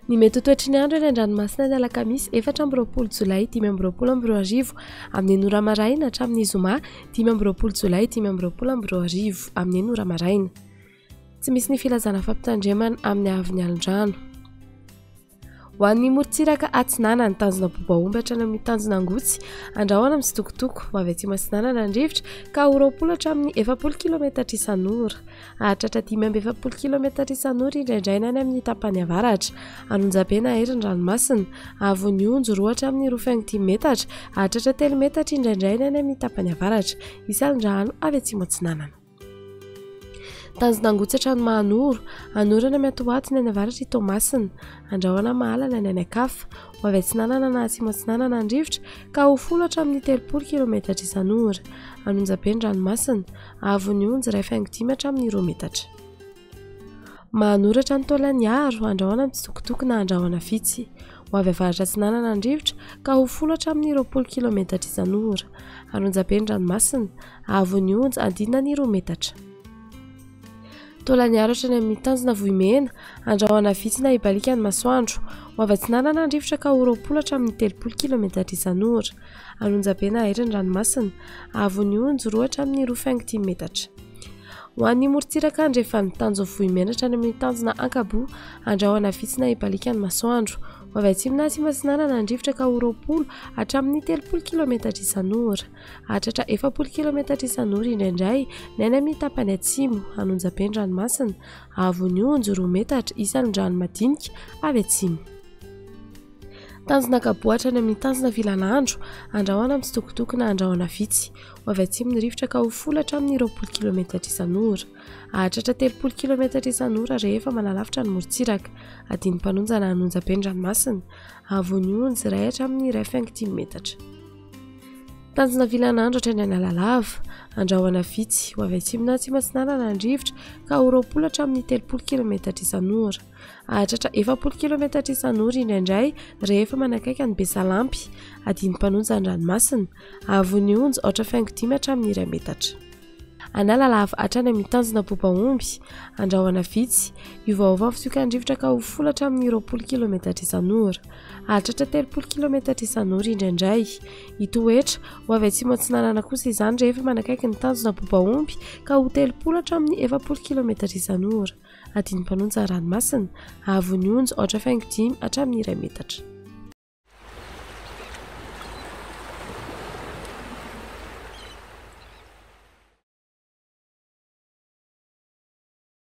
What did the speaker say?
Ny mety ho toetry ny andro eny an-dranomasina ny alakamisy 24 jolay 2025 amin'ny enina ora maraina hatramin'ny zoma 25 jolay 2025 amin'ny enina ora maraina. Tsy misy ny filazana fampitandremana amin'ny haavon'ny alon-drano. Ho an'ny morontsiraka atsinanana, ny tanjona Bobaomby hatrany amin'ny tanjona Angotsy, andrahona mitsitokotoko, ho avy atsimo atsinanana ny rivotra ka ho 20 hatramin'ny 40 kilometatra isan'ora. Hahatratra 45 kilometatra isan'ora indraindray ny any amin'ny tapany avaratra. An'Onjabe na hery ny ranomasina. Haavon'ny onjo 2 hatramin'ny 2,5 metatra. Hahatratra 3 metatra indraindray ny any amin'ny tapany avaratra. Hisy alin-drano avy atsimo atsinanana. Tanjona Angotsy hatrany Mahanoro, Anorana miatoato ny any avaratr' i Toamasina, Andrahona mahalana ny any an-kafa, ho avy atsinanana na atsimo atsinanana ny rivotra ka ho 10 hatramin'ny 30 kilometatra isan'ora. Anonjabe ny ranomasina, haavon'ny onjy 1,5 hatramin'ny 2 metatra. Mahanoro hatrany Taolagnaro, Andrahona mitsitokotoko na Andrahona vitsy. Ho avy avaratra atsinanana ny rivotra ka ho 10 hatramin'ny 20 kilometatra isan'ora. Anonjabe ny ranomasina, Haavon'ny onja andinina ny 2 metatra. Taolagnaro hatrany amin'ny tanjona Vohimena, andrahona vitsy na hibaliaka ny masoandro. Ho avy atsinanana ny rivotra ka ho 20 hatramin'ny 30 kilometatra isan'ora. Anonjabe na airy ny ranomasina. Haavon'ny onja 2 hatramin'ny 2,5 metatra. Ho an'ny morontsiraka andrefan'ny tanjon'ny Vohimena hatrany amin'ny tanjona Ankaboa, andrahona vitsy na hibaliaka ny masoandro. Ho avy atsimo na atsimo atsinanana ny rivotra ka ho 20 hatramin'ny 30 kilometatra isan'ora. Hahatratra 40 kilometatra isan'ora indraindray ny any amin'ny tapany atsimo, hanonja-be ny ranomasina, haavon'ny onjo 2 metatra isan'ny rano madinika avy atsimo. Tanjona Ankaboa hatrany amin'ny tanjona Vilanandro, andrahona mitsitokotoko na andrahona vitsy. Ho avy atsimo ny rivotra ka ho 10 hatramin'ny 20 kilometatra isan'ora. Hahatratra 30 kilometatra isan'ora rehefa manalavitra ny morontsiraka. Adin'ny mpanonja na hanonja-be ny ranomasina, haavon'ny onjo 1 hatramin'ny 1,5 metatra. Tanjona Vilanandro hatrany Analalava, andrahona vitsy, ho avy atsimo na atsimo atsinanana ny rivotra ka ho 20 hatramin'ny 30 kilometatra isan'ora. Hahatratra 40 kilometatra isan'ora indraindray rehefa manakaiky an'i Besalampy, adin'ny mpanonja ny ranomasina, haavon'ny onja 4,5 hatramin'ny 1 metatra. Analalava hatrany amin'ny tanjona Bobaomby, andrahona vitsy, hiovaova ny fisiokan'ny rivotra ka ho 10 hatramin'ny 20 kilometatra isan'ora. Hahatratra 30 kilometatra isan'ora indraindray. Hitoetra ho avy atsimo atsinanana kosa izany rehefa manakaiky ny tanjona Bobaomby ka ho 30 hatramin'ny 40 kilometatra isan'ora. Adin'ny mpanonja ranomasina, haavon'ny onja 4,5 hatramin'ny 1 metatra.